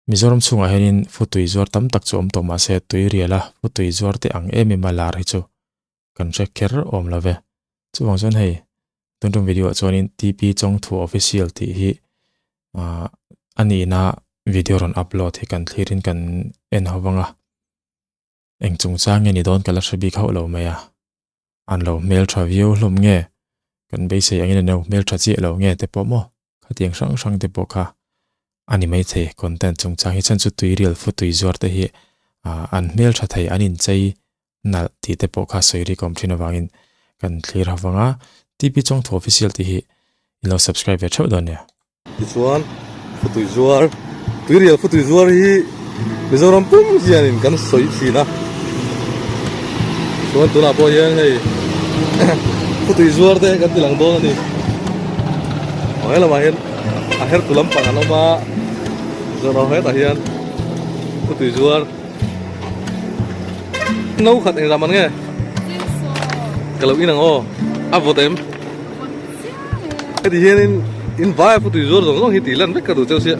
Mizoram chhungah hianin futui zuar tam tak chu awm tawh mah se tui riala futui zuar te ang em em a lar hi chu kan hre kher awm lo ve. Chuvang chuan hei tun tum video ah chuanin TP Chawngthu Official tih hi ah a nihna video rawn upload hi kan thlirin kan en ho vang a. Eng chungchang nge ni dawn ka la hre bik hauh lo mai a. An lo hmeltha viau hlawm nge? Kan beisei angin an lo hmeltha chiah lo nge te pawh maw? Khatiang hrang hrang te pawh kha a ni maithei. Content chungchang hi chuan chu tuirial futui zuar te hi an hmeltha thei an inchei nalh tih te pawh kha sawi rik a awm thin avangin kan thlir ho vang a. TP Chawngthu Official tih hi in lo subscribe ve theuh dawn nia. Tichuan Futui zuar, Tuirial Futui zuar hi Mizoram pum hianin kan sawi thin a. Chuan tunah pawh hian hei Futui zuar te kan ti lang dawn a ni. Aw helamah hian a hertu lampang an awm a, chuan aw hetah hian Futui zuar No khat engzah man nge? Ka lo in ang aw. A vawt em? Heti hianin in vai a futui zuar zawng zawng hi tih lan vek ka duh cheu sia.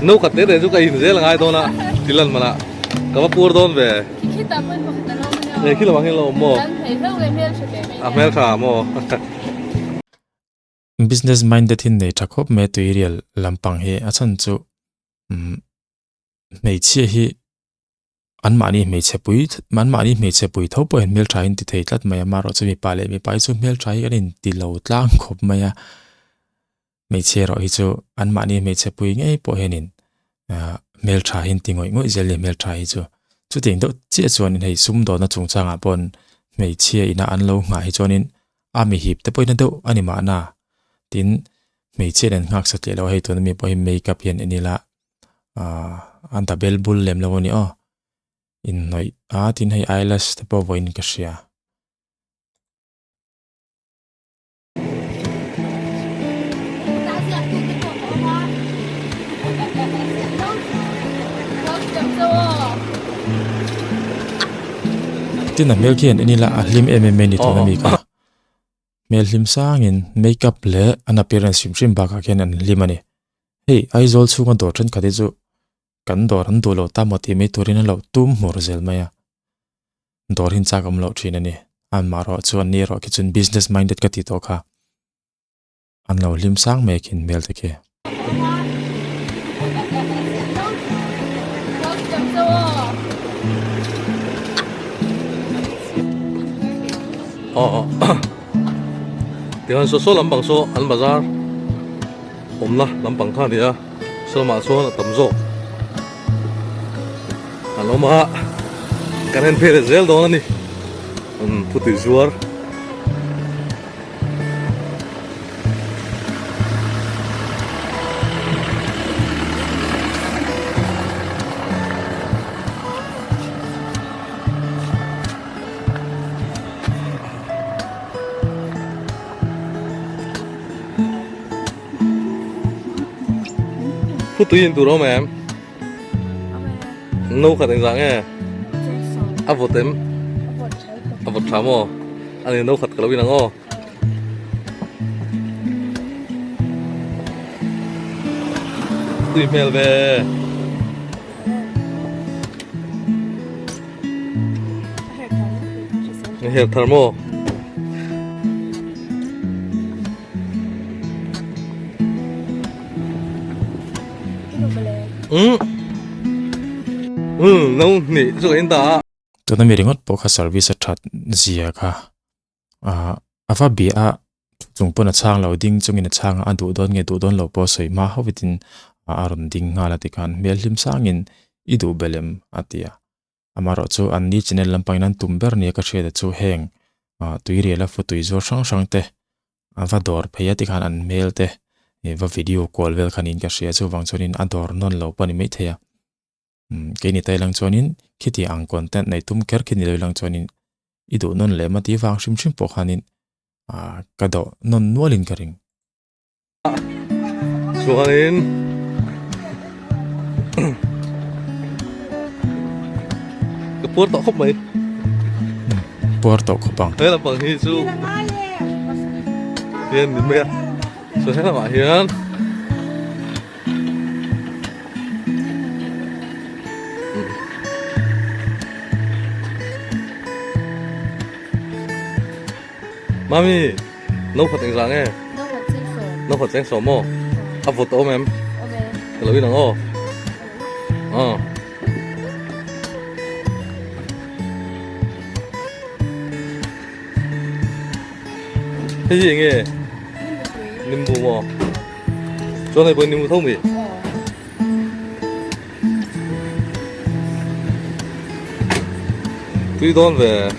No khat te te chu ka in zel a ngai dawn a tih lan man ah ka va pur dawn ve. He khi lamah hian lo awm maw? A hmeltha maw? Business minded hi nei tha khawp mai a tuirial lampang hi a chhan chu umm hmeichhia hi anmahni hmeichhe pui anmahni hmeichhe pui tho pawh hian hmeltha in ti thei tlat mai a amaherawhchu mipa leh mipa hi chu hmeltha hi an inti lo tlang khawp mai a hmeichhia erawh hi chu anmahni hmeichhe pui ngei pawh hianin ah hmeltha hi an ti ngawih ngawih zel a ni hmeltha hi chu chutiang deuh chiah chuanin hei sumdawnna chungchangah paw'n hmeichhia ina an lo nghah hi chuanin a mi hip te pawhin a deuh a ni mahna tin hmeichhia nen nghak satliah loh a hei tuna mi pawh hi makeup hian en ila ah a dabel bul lem lo a ni aw inhnawih a tin hei eyelash te pawh vawiin ka hria. Tin a hmel khi an en ila a hlim em em mai ni tuna mi kha. Hmel hlim sangin makeup leh an appearance hrim hrim bakah khian an hlim a ni. Hei Aizawl chhunga dawr thenkhat hi chu kan dawr an duh loh ta maw tih mai turin an lo tum hmur zel mai a. Dawr hi chak awm loh thin a ni. Anmah erawh chu an ni erawh khi chuan business minded ka tih tawh kha. An lo hlim sang mai a khin hmel te khi. Aw tichuan saw saw lampang saw an bazar awmna lampang kha a ni a saw lamah chuan a tam zawk an awm a kan en phei leh zel dawn a ni putui zuar. Thu tui in tur awm em? No khat engzah nge? A vawt em? A vawt tha maw? A ni no khat ka lo in ang aw. Tui hmel ve. Her thar maw? Um um no ni chu in ta. Tuna mi ringawt pawh kha service a that zia kha ah a va bia a chung pawn a chhang lo ding chungin a chhang a a duh dawn nge duh dawn lo pawh a sawi hma hauh vetin a rawn ding nghal a tikhan hmel hlim sangin i duh belh em a ti a amaherawh chu an ni channel lampangin an tum ber nia ka hriat a chu heng ah tuirial a futui zuar hrang hrang te a va dawr phei a tikhan an hmel te ih va video kual vel khan in ka hria chuvang chuanin a dawr nawn lo pawh a ni maithei a. Keini ta ilang chuanin khiti ang content nei tum kher khi ni lo ilang chuanin i duh nawn leh mati vang hrim hrim pawh khanin ah ka dawh nawn nualin ka ring. Chuanin ka puar tawh khawp mai. Puar tawh khawp ang. He lampang hi chu hian ni mai a so he lamah hian. Mami, no khat engzah nge? No khat cheng sawm. No khat cheng sawm maw? A vawt a awm em? Awm e. Ka lo in ang aw. Aw. Hei hi enge? Nimbu maw? Chuan hei pawh nimbu tho mi? Tui dawn ve.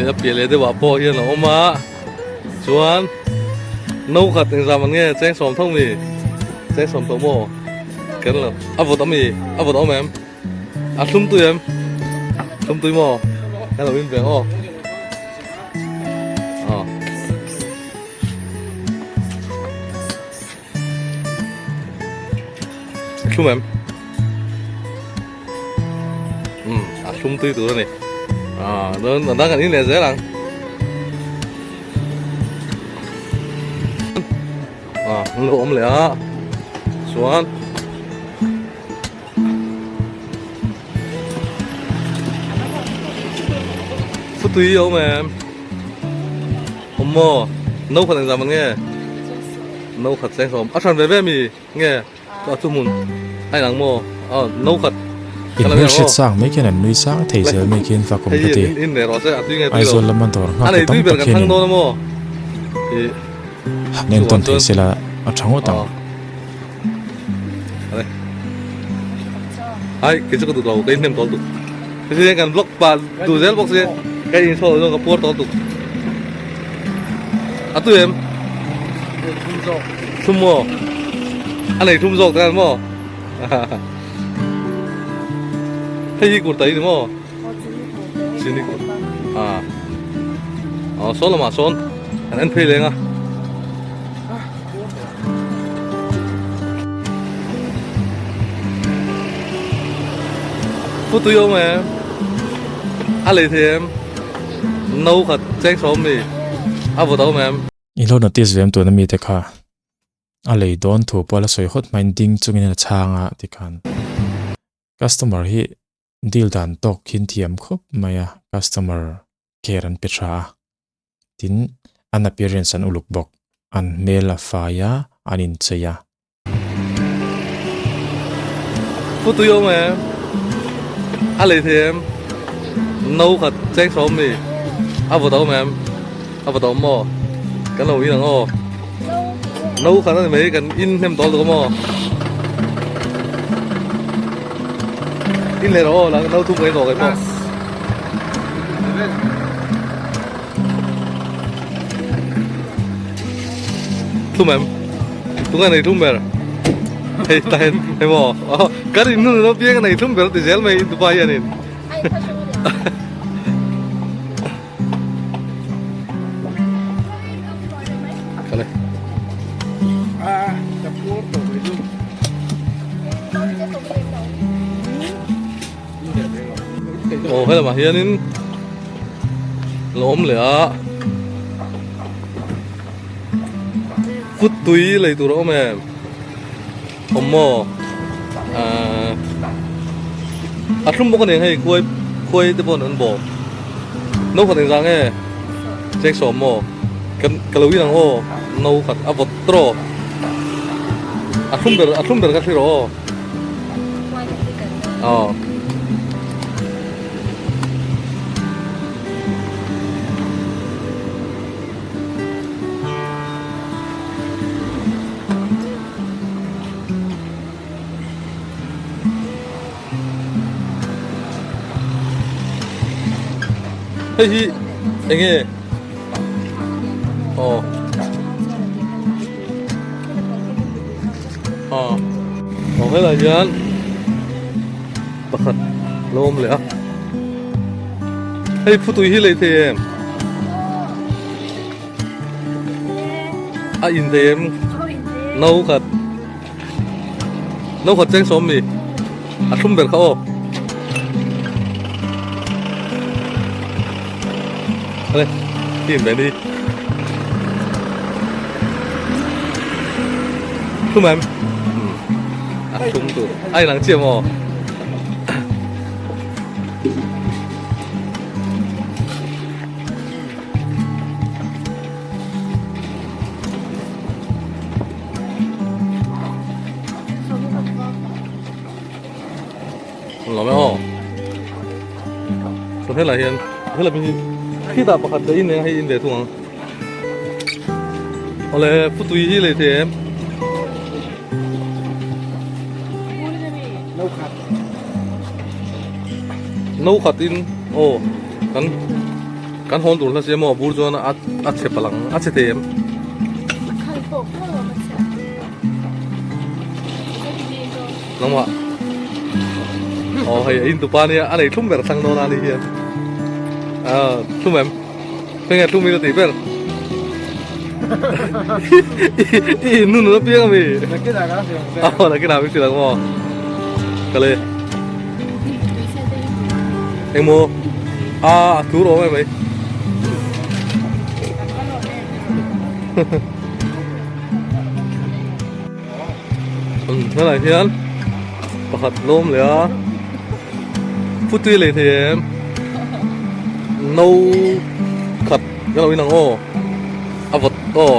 A piah leh deuh ah pawh hian a awm a chuan no khat engzam an nge cheng sawm tho mi cheng sawm tawh maw kan lo a vawt a mi a vawt a awm em. A thlum tui em? Thlum tui maw? Ka lo in ve aw. Aw. Thlum em? Um, a thlum tui tur ani. Ah, don an dang kan in leh zel ang. Ah, an lo awm leh a. Chuan Phutui a awm em? Awm maw? No khat engzah man nge? No khat cheng sawm. A hran ve ve mi nge? A chu hmun a inang maw? A no khat. In hmelhriat sang mai khian an nui sang thei zel mai khian fak awm ka ti. Aizawl lama dawr nghak te tam tak hianin han entawn thei sela a tha ngawt ang. Ai kei chu ka duh lo ka inhnem tawl tuk hei kan vlog pa duh zel bawk si ka in show zawng ka puar tawl tuk a tu em thum maw a nei thum zawk te maw hei hi kurta hi ni maw chini kur a aw saw lamah sawn an en phei leng a. Pu tui awm em? A lei thei em? No khat cheng sawm mi a vawt a awm em? I lo notice ve em tuna mite kha a lei dawn thu pawh a la sawi hawt hmain ding chungin a chhang a tikhan customer hi deal dan tawk khin thiam khawp mai a customer care an pe tha a tin an appearance an uluk bawk an hmel a fai a an inchei a. Pu tui awm em? A lei thei em? No khat cheng sawm mi a vawt a awm em? A vawt a awm maw? Kan lo in ang aw. No khat a ni mai kan in hnem tawh lutuk a maw? In leh rawh aw la no thum ka in rawh kei pawh. Thum em? Tunge nei thum ber? Hei ta hian hei maw? Kan in nun lo piang nei thum ber ti zel mai Dubai hianin. Kale. Ah, ta puar tawh mai chu. Aw helamah hianin lo awm leh a kut tui lei tur a awm em awm maw ahh a thlum bawk a ni hei khuai khuai te pawh an bawm no khat engzah nge cheng sawm maw kan ka lo in ang aw no khat a vawt tawh a thlum ber a thlum ber ka thlir aw. Aw. Hei hi enge aw. Aw aw helai hian pakhat lo awm leh a hei phutui hi lei thei em a in thei em no khat no khat cheng sawm mi a thlum ber kha aw Đây, tìm về đi. Thum em? A thum tur. A inang chiah maw? Lawm e aw. Chuan helai hian helai hi khitah pakhat ka in eng a hei in ve thung ang. Awle putui hi lei thei em? No khat. No khat in aw kan kan hawn tur hla sia maw bur chuan a a chhe palang a chhe thei em? Nangmah aw hei a in tupa nia a nei thlum ber thlang dawn a ni hian ah thlum em heng thlum in a tih ber i in nun a piang ami aw nakinah min hrilh ang maw kale engmaw a a tur awm em mai Helai hian pakhat lawm leh a futui lei thei em no khat ka lo inang aw a vawt aw.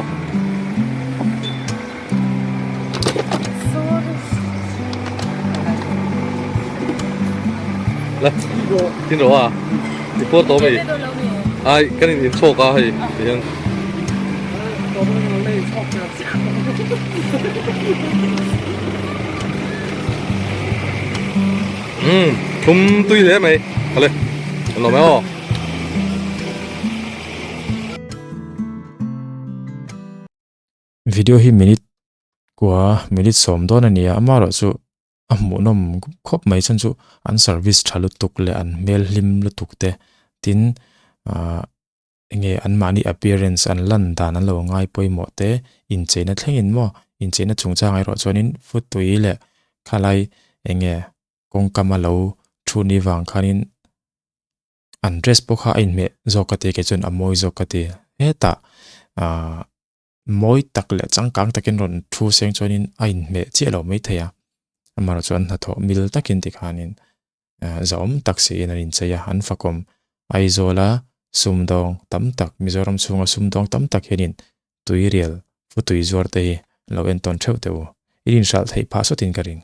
Le tin rawh a i puar tawh mai ai kan in inchhawk a hei ti hian. Umm thum tui hle mai awle an lawm e aw. Video hi minute kua minute sawm dawn a ni a amaherawh chu a hmuhnawm khawp mai chhan chu an service tha lutuk leh an hmel hlim lutuk te tin ahh enge anmahni appearance an lan dan an lo ngai pawimawh te incheina thlengin maw incheina chungchang erawh chuanin futui leh khalai enge kawngkam a lo thu ni vang khanin an dress pawh kha a inhmeh zawk ka ti kei chuan a mawi zawk ka ti hetah ahh mawi tak leh changkang takin rawn thu seng chuanin a inhmeh chiah lo maithei a amaherawhchu an hnathawh mil takin tikhanin zahawm tak siin an inchei a, an fakawm. Aizawla sumdawng tam tak, Mizoram chhunga sumdawng tam tak hianin tuirial, futui zuar te hi lo entawn theuh teh u. In inhralh theih phah sawtin ka ring.